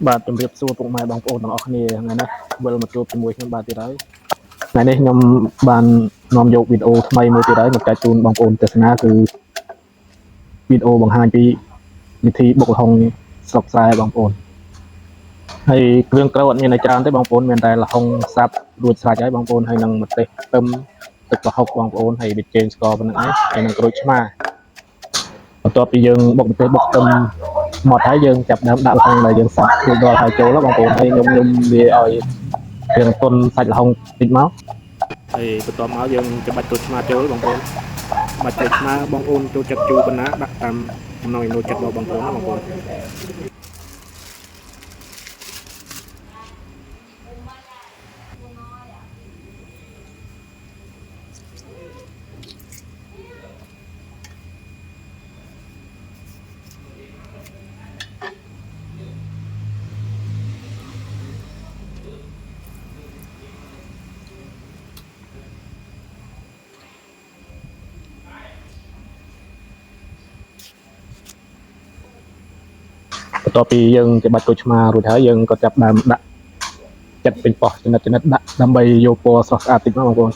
បាទជំរាបសួរពុកម៉ែបងប្អូនទាំងអស់គ្នាថ្ងៃនេះវិលមកជួបជាមួយខ្ញុំបាទទៀតហើយថ្ងៃនេះខ្ញុំបាននាំយកវីដេអូថ្មីមួយទៀតហើយមកចែកជូនបងប្អូនទស្សនាគឺវីដេអូបង្ហាញពីវិធីបុកល្ហុងស្រុកស្រែបងប្អូនហើយគ្រឿងក្រៅអត់មានអីច្រើនទេបងប្អូនមានតែល្ហុងសាប់រួចស្រេចហើយបងប្អូនហើយនឹងម្ទេសខ្ទឹមទឹកប្រហុកបងប្អូនហើយប៊ីចេងស្ករប៉ុណ្្នឹងឯងហើយនឹងក្រូចឆ្មាបន្ទាប់ពីយើងបុកម្ទេសបុកខ្ទឹម មកហើយយើងចាប់ដើមដាក់ល្ហុងដែលយើងសាប់រួចរាល់ហើយចូលបងប្អូនហើយខ្ញុំខ្ញុំវាឲ្យរៀងទុនសាច់ល្ហុងតិចមកហើយបន្ទាប់មកយើងច្បាច់ក្រូចឆ្មាចូលបងប្អូនបាច់ក្រូចឆ្មាបងប្អូនចូលចិត្តជូរប៉ុណ្ណាដាក់តាមចំណង់ចំណូលចិត្តរបស់បងប្អូនណាបងប្អូនបន្ទាប់ពីយើងច្បាច់ក្រូចឆ្មារួចហើយយើងក៏ចាប់ដើមដាក់ចិត្តពេញប៉ោះចំណិតចំណិតដាក់ដើម្បីយកពណ៌ស្រស់ស្អាតតិចមកបងប្អូន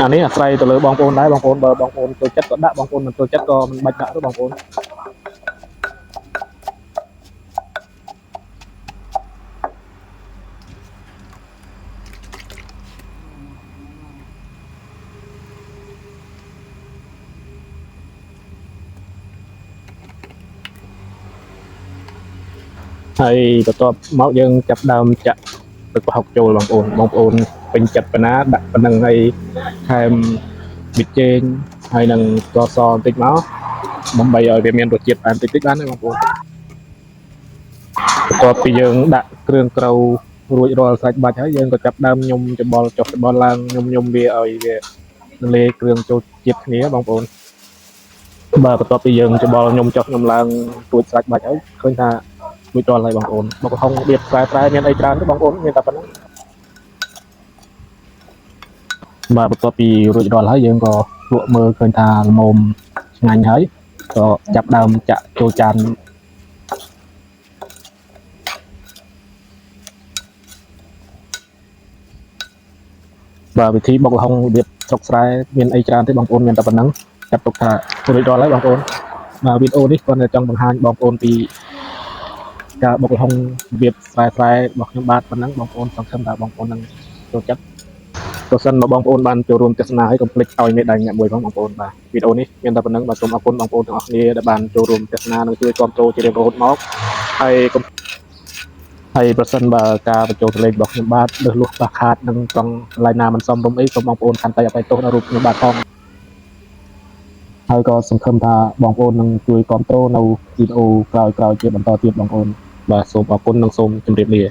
អានេះអាស្រ័យទៅលើបងប្អូនដែរបងប្អូនបើបងប្អូនចូលចិត្តក៏ដាក់បងប្អូនមិនចូលចិត្តក៏មិនបាច់ដាក់ទេបងប្អូនហើយបន្ទាប់មកយើងចាប់ដើមចាក់ទឹកប្រហុកចូលបងប្អូនបងប្អូនពេញចិត្តប៉ុណ្ណាដាក់ប៉ុណ្្នឹងហើយថែមប៊ីចេងហើយនឹងស្ករសបន្តិចមកដើម្បីឲ្យវាមានរសជាតិផ្អែមតិចតិចបានទេបងប្អូនបន្ទាប់ពីយើងដាក់គ្រឿងក្រៅរួចរាល់ស្រេចបាច់ហើយយើងក៏ចាប់ដើមញុំច្បល់ចុះច្បល់ឡើងញុំញុំវាឲ្យវារលាយគ្រឿងចូលជាតិគ្នាបងប្អូនបាទបន្ទាប់ពីយើងច្បល់ញុំចុះញុំឡើងរួចស្រេចបាច់ហើយឃើញថា រួចរាល់ហើយបងប្អូនបុកល្ហុងរបៀបស្រែស្រែមានអីច្រើនទេបងប្អូនមានតែប៉ុណ្្នឹងបាទបន្ទាប់ពីរួចរាល់ហើយយើងក៏លក់មើលឃើញថាល្មមឆ្ងាញ់ហើយក៏ចាប់ដើមចាក់ចូលចានបាទវិធីបុកល្ហុងរបៀបស្រុកស្រែមានអីច្រើនទេបងប្អូនមានតែប៉ុណ្្នឹងចាត់ទុកថារួចរាល់ហើយបងប្អូនបាទវីដេអូនេះគាត់តែចង់បង្ហាញបងប្អូនពីការបុកល្ហុងរបៀបស្រែស្រែរបស់ខ្ញុំបាទប៉ុណ្ណឹងបងប្អូនសង្ឃឹមថាបងប្អូននឹងចូលចិត្ត ប្រសិនបើបងប្អូនបានចូលរួមទស្សនាហើយកុំភ្លេចឲ្យមេដៃអ្នកមួយផងបងប្អូនបាទវីដេអូនេះមានតែប៉ុណ្្នឹងបាទសូមអរគុណបងប្អូនទាំងអស់គ្នាដែលបានចូលរួមទស្សនានិងជួយគាំទ្រជារៀងរហូតមកហើយកុំហើយប្រសិនបើការបញ្ចូលសំឡេងរបស់ខ្ញុំបាទលើសលួសខ្វះខាតនិងត្រង់កន្លែងណាមិនសមរម្យអីសូមបងប្អូនខន្តីអភ័យទោសដល់រូបខ្ញុំបាទផងហើយក៏សង្ឃឹមថាបងប្អូននឹងជួយគាំទ្រនៅវីដេអូក្រោយៗជាបន្តទៀតបងប្អូនបាទសូមអរគុណនិងសូមជម្រាបលា